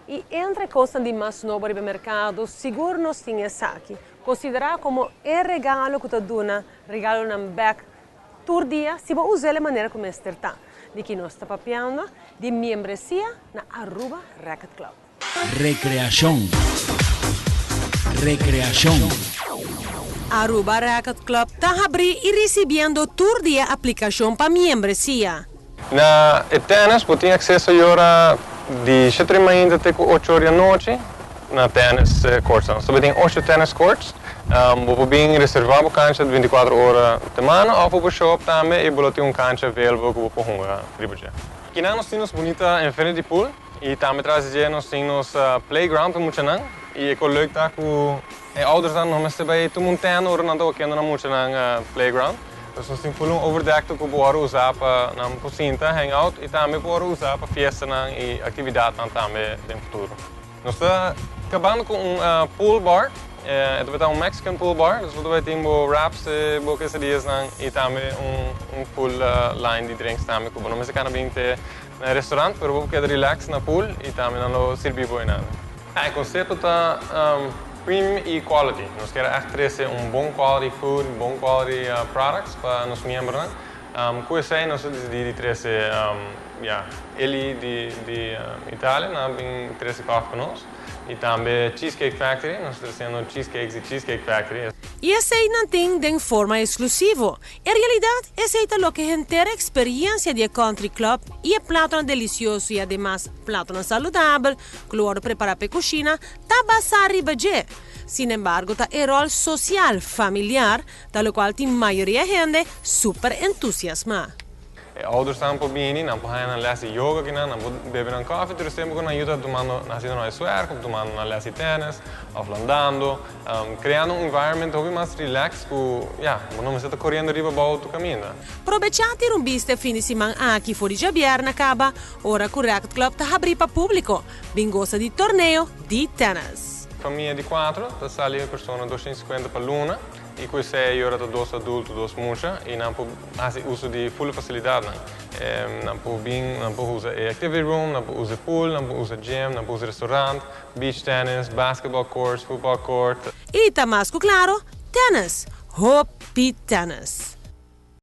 Y entre cosnan di mas nobo riba mercado, sigur nos tin esaki. Considera como e regalo cu ta duna regalonan bek tur dia, si bo usa e manera cu mester ta. Di kico nos ta papiando? Di membresia na Aruba Racquet Club. Recreacion. Recreacion. Aruba Racquet Club ta habri y recibiendo tur dia aplicacion pa membresia. Na tennis, bo tin acceso awor di 7 di mainta te 8 or di anochi na tennis courts. So, tin 8 tennis courts. Bo por bin reserva e cancha 24 ora pa siman of bo show up tambe y bo tin un cancha available cu bo por hunga riba. Aki nos tin bunita infinity pool y tambe tras di nos tin playground pa muchanan y e leuk ta cu e ouders dan no mester bay tuma un tan ora nan ta wakiendo na muchanan playground. Dus nos tin full un overdek cu por usa pa nan por sinta, hang out y tambe por usa pa fiesta y actividad tambe den futuro. Nos ta cabando cu un pool bar, e ta un Mexican pool bar, dus bo tin wraps, bo quesadillas y tambe un full line di drinks tambe, cu no mester cana bin te na restaurant, pero bo keda relax na pool y tambe nan lo sirbi bo nada. E concepto ta premium y quality. Nos kier echt trece un bon quality food, bon quality products pa nos miembronan. Cu esey nos a dicidi di trece ja, Illy di Italia, nan bin trece coffee pa nos. Y tambe Cheesecake Factory, nos ta treciendo cheesecakes di Cheesecake Factory. Y esey nan tin di forma exclusivo. En realidad, esey ta loke henter experiencia di Country Club y e plato delicioso y ademas plato saludabel, cu lo prepara pa cushina, ta basa riba dje. Sin embargo, ta e rol social, familiar, ta loke tin mayoria hende super entusiasma. E ouders nan por bini, nan por haya les di yoga aki, nan por bebe nan koffie, tur tempo cu nan ta tumando, haciendo nan huiswerk, of tumando nan les di tennis, of landando, creando un environment hopi mas relax cu, ja, no mester ta coriendo riba abou tur caminda. Aprovecha un bista fin di siman aki for di diabierna caba, ora cu Racquet Club ta habri pa publico. Bin gosa di torneo di tennis. Famia di cuater, ta sali un persona 250 pa luna, y cu esey ora ta dos adulto, dos mucha, y nan por haci uso di full facilidad nan. Nan por bin, nan por usa e activity room, nan por usa pool, nan por usa gym, nan por usa restaurant, beach tennis, basketball courts, football court. Y ta mas claro, tennis, hopi tennis.